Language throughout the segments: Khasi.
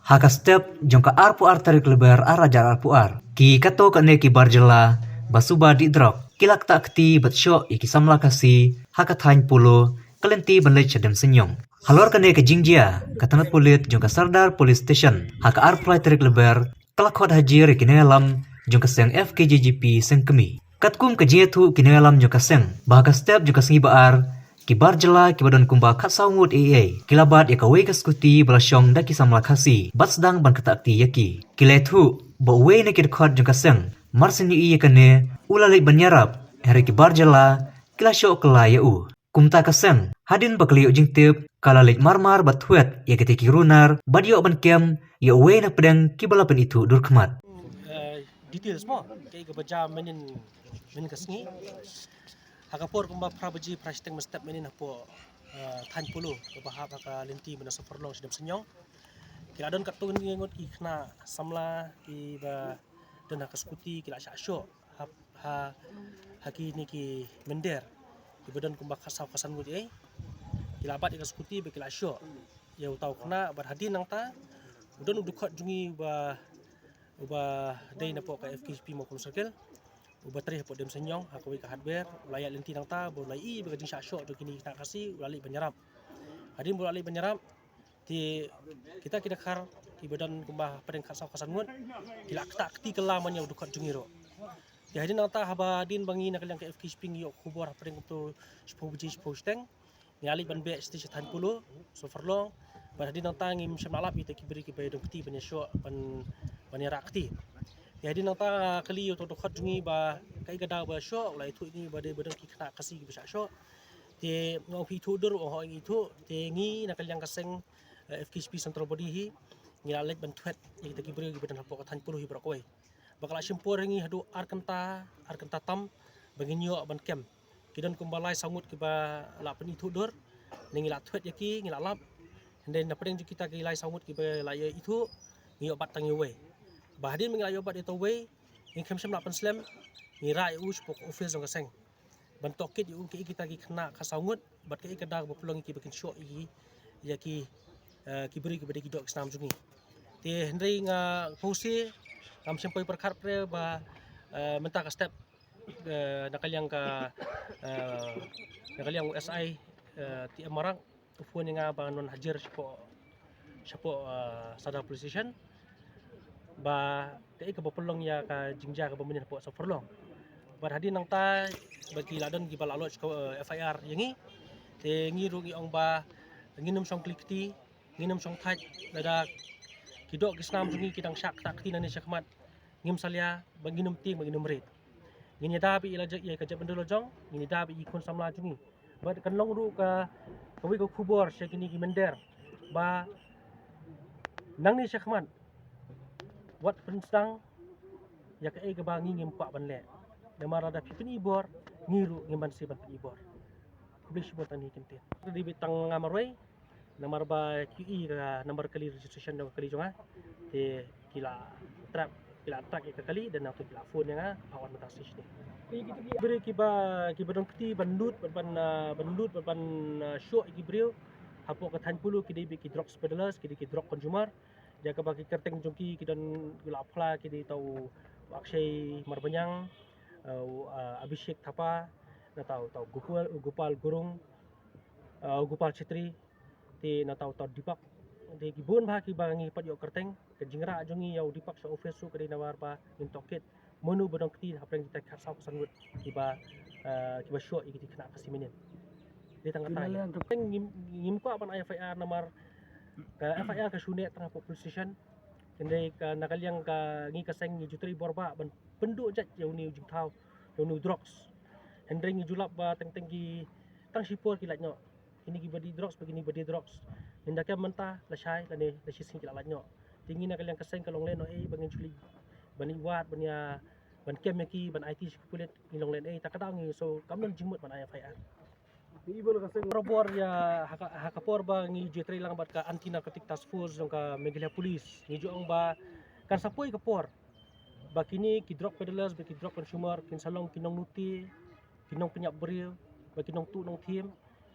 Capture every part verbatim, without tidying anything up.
Ha ka step jong ka arphew ar tarik Lber ar hajar arphew ar, ki katto katne ki bar jylla ba suba dih drok ki la ktah kti bad shoh ïa ki samla Khasi ha ka thaiñ Polo, ka lynti ban leit sha Demseñiong. Halor kane ka jingjia, ka tnat pulit jong ka Sardar Police Station ha ka arphew lai tarik Lber ka la khot hajir ïa ki nongïalam jong ka seng F K J G P Sengkmie. Katkum ka jingïathuh ki nongïalam jong ka seng, ba ha ka step jong ka sngi ba ar, ki bar jylla kiba don kumba khatsaw ngut eiei ki la bat ïa kawei ka skuti ba la shong da ki samla Khasi bad sdang ban ktah kti ïa ki. Ki la ïathuh ba uwei na ki dkhot jong ka seng, mar shen ïohi ïa kane, u la leit ban ïarap, hynrei ki bar jylla ki la shoh kylla ïa u. Kumta ka seng, hadien ba ka la ïoh jingtip, ka la leit marmar bad thwet ïa kita ki runar bad ïoh ban kem ïa uwei na pdeng kiba la pynithuh dur khmat. Eh, details mo, kaei kaba jia mynnin, mynnin ka sngi. Ha ka por kumba phra baje phra shiteng mynstep mynnin hapoh, eh, thaiñ Polo kaba hap ha ka lynti mynta Sohphorlong sha Demseñiong. Ki la don katto katne ngut ki khynnah samla kiba don ha ka skuti ki la shah shoh ha, ha, ha kine ki mynder kiba don kumba khatsaw khatsan ngut eiei. Ki la bat ïa ka skuti bad ki la shoh ïa uta u khynnah bad hadien nangta u don u dkhot jong ngi uba, uba dei napoh ka F K J P Mawkyrwat Circle, uba trei hapoh Demseñiong ha kawei ka hardware, u la ïaid lynti nangta bad u la ïohi ba ka jingshah shoh jong kine ki khynnah Khasi, u la leit ban ïarap. Hadien ba u la leit ban ïarap, te kita ki dkhar kiba don kumba hapdeng khatsaw khatsan ngut ki la ktah kti kylla man ïa u dkhot jong ngi ruh. Te hadien nangta haba hadien ba ngi na ka liang ka F K J P ngi ïoh khubor hapdeng kumto shiphew baje shiphew shiteng, ngi la leit ban beh sha thaiñ Polo Sohphorlong. Bad hadien nangta ngim shym la lap ïa kita ki briew kiba ïadon kti ban ïashoh ban, ban ïarah kti. Te hadien nangta nga kylli ïa uto u dkhot jong ngi ba kaei ka daw ba shoh, u la ïathuh ïa ngi ba dei ba don ki khynnah Khasi kiba shah shoh. Te nga ong phi ithuh dur, u ong hooid ngi ithuh. Te ngi na ka liang ka seng, eh, F K J P Central Body hi, ngi la leit ban thwet ïa kita ki briew kiba don hapoh ka thaiñ Polo hi baroh kawei. Ba ka la shim por ïa ngi haduh ar kynta, ar kynta tam ba ngin ïoh ban kem. Ki don kumba lai saw ngut kiba la pynithuh dur, ne ngi la thwet ïa ki, ngi la lap. Hynrei na pdeng jong kita ki lai saw ngut kiba la ïoh ithuh, ngi ïoh bat tang ïa uwei. Ba hadien ba ngi la ïoh bat ïa uta uwei, ngi khlem shym la pynslem, ngi rah ïa u shapoh ka office jong ka seng ban tohkit ïa u kaei kita ki khynnah khatsaw ngut bad kaei ka daw ba pynlong ïa ki ba kin shoh ïa ki, ïa ki, eh, ki briew kiba dei ki doh ki snam jong ngi. Te hynrei nga pause, ngam shym poi pyrkhat pre ba, eh, mynta ka step, eh, na ka liang ka, eh, na ka liang u S I, eh, T M Marak, u phone ïa nga ba ngan wan hajir shapoh, shapoh, eh, Sardar Police Station. Ba kaei kaba pynlong ïa ka jingjia kaba mynnin hapoh Sohphorlong. Bad hadien nangta ba ki la don kiba la lodge ka, eh, F I R ïa ngi. Te ngi ruh ngi ong ba ngin ym shong kli kti, ngin ym shong thait, lada ki doh ki snam jong ngi ki dang shah ktah kti nangne shakhmat, ngim salia, ba ngin ym tieng, ba ngin ym rit. Ngin ïada beit ïa la jait, ïa ka jaitbynriew la jong, ngin ïada beit ïa ki khun samla jong ngi. Bad kan long ruh ka, kawei ka khubor sha kine ki mynder ba nangne shakhmat wat pynsdang ïa kaei kaba ngi ngim kwah ban leh. Namar lada phi pyni bor, ngi ruh ngim banse ban pyni bor. Khublei shibun tang kine ki kyntien. Dei beit tang nga marwei, namar ba ki ïohi ka number kali registration jong ka kali jong nga. Te ki la track, ki la track ïa ka kali, dan nangta ki la phone ïa nga, ba wan mynta station. Ki briew kiba, kiba don kti ban lut, ban, ban, ah, ban lut, ban, ban, ah, shoh ïa ki briew hapoh ka thaiñ Polo, ki dei beit ki drugs peddlers, ki dei ki drug consumer. Ïa kaba ki kyrteng jong ki, ki don, ki la phla, ki dei uta u Akshay Marbaniang, ah, u, ah, Abhishek Thapa, nangta uta u Gopal, u Gopal Gurung, ah, u Gopal Chetri, te nangta uta u Deepak. Te ki bun bha kiba ngi pat ïoh kyrteng. Ka jingrah jong ngi ïa u Deepak sha office ruh ka dei namar ba ngin tohkit mano ba don kti hapdeng kita khatsaw khatsan ngut kiba, eh, kiba shoh ïa kita ki khynnah Khasi mynnin. Dei tang kata. Ngim, ngim kwah ban ai F I R namar ka F I R ka shu neh tang hapoh police station. Hynrei ka, na ka liang ka, ngi ka seng ngi ju trei bor bha ban pynduh jait ïa une u jingthaw, ïa une u drugs. Hynrei ngi ju lap ba teng teng ki tang shipor ki lait noh. Kine kiba dih drugs, ba kine kiba dih drugs. Ngin da kem mynta, lashai, lane, lashisien ki la lait noh. Te ngi na ka liang ka seng ka long lehnohei, ba ngin shu leit ban ïa wad, ban ïa, ban kem ïa ki, ban aiti sha ki pulit, ngi long lehnohei, ta ka daw ngi, so, kam don jingmut ban ai F I R. Barabor ïa, ha ka, ha ka por ba ngi ju trei lang bad ka Anti Narcotic Task Force jong ka Meghalaya Police. Ngi ju ong ba kan sa poi ka por ba kine ki drug peddlers, ba ki drug consumer, kin sa long ki nongnuti, ki nongpynïap briew, ba ki nongtuh nongthim.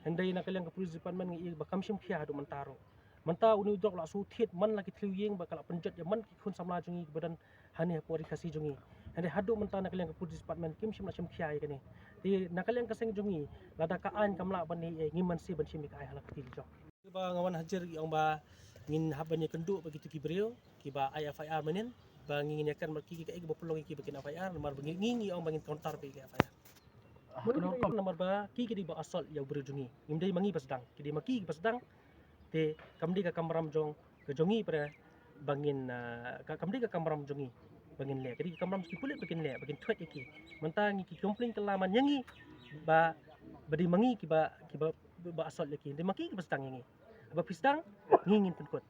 Hynrei na ka liang ka police department ngi i ba kam shim khia haduh mynta ruh. Mynta une u drok la shu thied man la ki thliew ïing ba ka la pynjot ïa man ki khun samla jong ngi kiba don hangne ha pori Khasi jong ngi. Hynrei haduh mynta na ka liang ka police department kim shym la shim khia ïa kane. Te na ka liang ka seng jong ngi, lada ka aiñ kam lah ban ïa, ngim mynsiem ban shim ïa ka aiñ ha la ka kti jong. Ba nga wan hajir ong ba ngin hap ban ïakynduh bad kito ki briew kiba ai F I R mynnin, ba ngi ngin ïakren bad ki kaei kaba pynlong ïa ki ba kin F I R, namar ba ngi, ngi, ngi ong ba ngin counter bad ki F I R. Namar ba ki ki dei ba assault ïa u briew jong ngi. Ngim dei ma ngi ba sdang, ki dei ma ki ba sdang. Te kam dei ka kamram jong, ka jong ngi ba, ba ngin, ah, ka, kam dei ka kamram jong ngi ba ngin leh, ka dei ka kamram ki pulit ba kin leh, ba kin thwet ïa ki. Mynta ngi ki complain ka la man ïa ngi ba, ba dei ma ngi kiba, kiba, ba assault ïa ki. Dei ma ki kiba sdang ïa ngi. Ba phi sdang, ngi ngin pynkut.